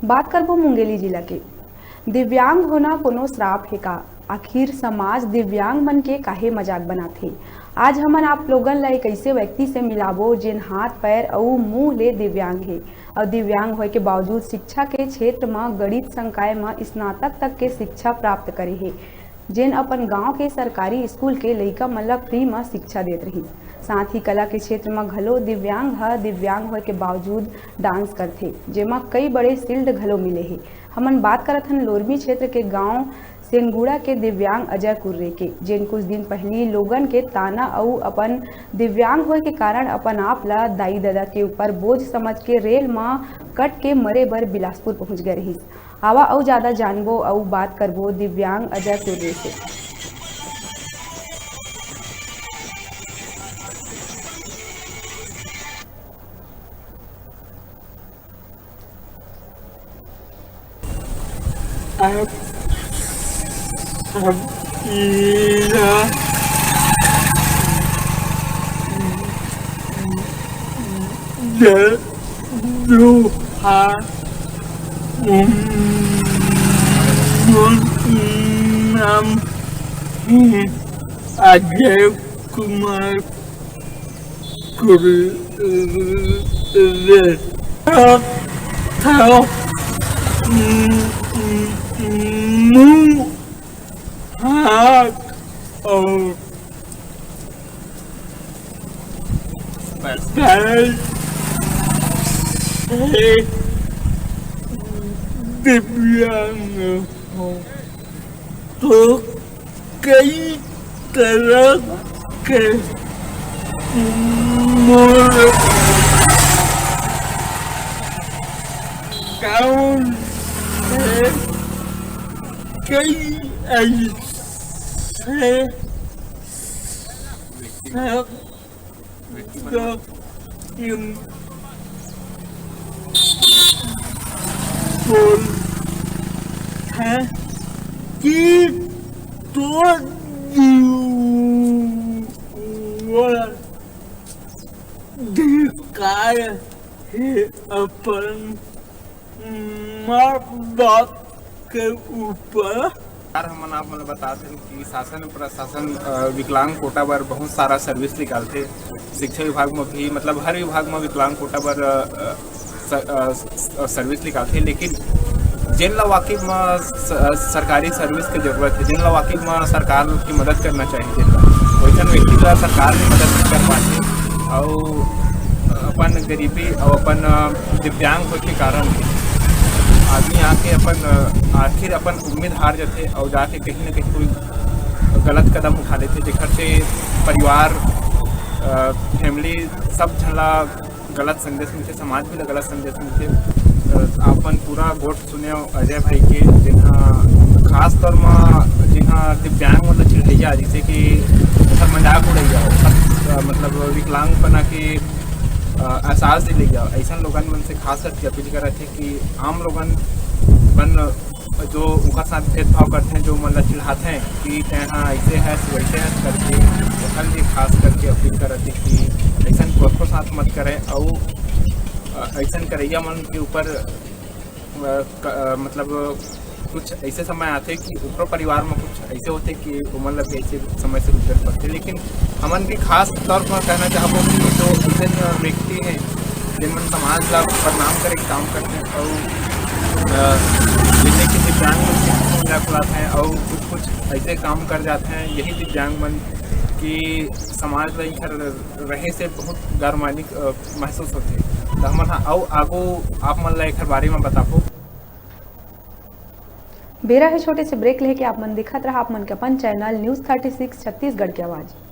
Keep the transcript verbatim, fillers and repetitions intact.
बात करबो मुंगेली जिला के। दिव्यांग होना कोनो श्राप हे का? आखिर समाज दिव्यांग मन के काहे मजाक बनाथे? आज हमन आप लोगन ला एक ऐसे व्यक्ति से मिलाबो, जेन हाथ, पैर अउ मुंह ले दिव्यांग हे, अउ दिव्यांग होय के बावजूद शिक्षा के क्षेत्र म गणित संकाय म स्नातक तक के शिक्षा प्राप्त करे हे, जेन अपन गांव के सरकारी स्कूल के लइका मन ला फ्री म शिक्षा देत रहिस। साथ ही कला के क्षेत्र म घलो दिव्यांग ह दिव्यांग होय के बावजूद डांस करथे, जेमा कई बड़े शील्ड घलो मिले हे। हमन बात करत हन लोरमी क्षेत्र के गांव सेनगुड़ा के दिव्यांग अजय कुर्रे के, जेन कुछ दिन पहिली लोगन के ताना अउ अपन दिव्यांग होय के कारण अपन आप ला दाई ददा के ऊपर बोझ समझ के रेल म कट के मरे बर बिलासपुर पहुंच गए रहिस। आवा अउ ज्यादा जानबो अउ बात करबो दिव्यांग अजय कुर्रे से। आप सब पीला जल दुहा। नाम है अजय कुमार कुर्रे। मुंह, हाथ और पैर से दिव्यांग हो तो कई तरह के मोर गाँव से कई ऐसे सब बोल है कि तो जीवन धिक्कार है अपन माँ बाप के ऊपर। यार, हमन आप मन ल बता देन कि शासन प्रशासन, अ, विकलांग कोटा बर बहुत सारा सर्विस निकालथे। शिक्षा विभाग म भी, मतलब, हर विभाग म विकलांग कोटा बर, अ, अ, स-, अ, स-, अ, सर्विस निकालथे, लेकिन जेन ल वाकई म स-, अ, सरकारी सर्विस के जरूरत हे, जेन ल वाकई म सरकार की मदद करना चाहिए, जेन ल, वैसन व्यक्ति ल सरकार भी मदद नहीं कर पाथे। अउ अपन गरीबी अउ अपन, अ, दिव्यांग होए के कारण आदमी आके अपन, अ, आखिर अपन उम्मीद हार जाथे अउ जाके कहीं ना कहीं कोई गलत कदम उठा लेथे, जेकर से परिवार, अ, फैमिली, सब झन ला गलत संदेश मिलथे, समाज भी ला गलत संदेश मिलथे। अ, अपन पूरा गोठ सुने अजय भाई के, जेन ह खास तौर म, जेन ह दिव्यांग मतलब चिढ़ैया, जैसे कि ओकर मजाक उड़ैया, ओकर, अ, मतलब विकलांगपना के, अ, एहसास दिलैया, ऐसन लोगन मन से खास करके अपील करत हे कि आम लोगन मन जो ओकर साथ भेदभाव करथे, जो मन ला चिढ़ाथे कि तैं ह ऐसे हस, वैसे हस करके, ओकर लिए खास करके अपील करत हे कि ऐसन कोनो साथ मत करे। अउ, अ, ऐसन करैया मन के ऊपर, अ, क-, अ, मतलब कुछ ऐसे समय आथे कि ओकरो परिवार में कुछ ऐसे होथे कि ओमन ला भी ऐसे समय से गुजर पड़थे। लेकिन हमन भी खास तौर पर कहना चाहबो कि जो ऐसे व्यक्ति हैं, जेमन समाज ला बदनाम करे के काम करथे अउ, अ, जैसे कि दिव्यांग मन के मजाक उड़ाते हैं और कुछ कुछ ऐसे काम कर जाते हैं, यही दिव्यांग मन कि समाज ला इधर रहे से बहुत गैरमान्य, अ, महसूस होथे। तो हमन ह अउ आगू आप मन ला एकर बारे में बताबो। बेरा है छोटे से ब्रेक लेके, आप मन देखत रहा आप मन के अपन channel news thirty six Chhattisgarh की आवाज़।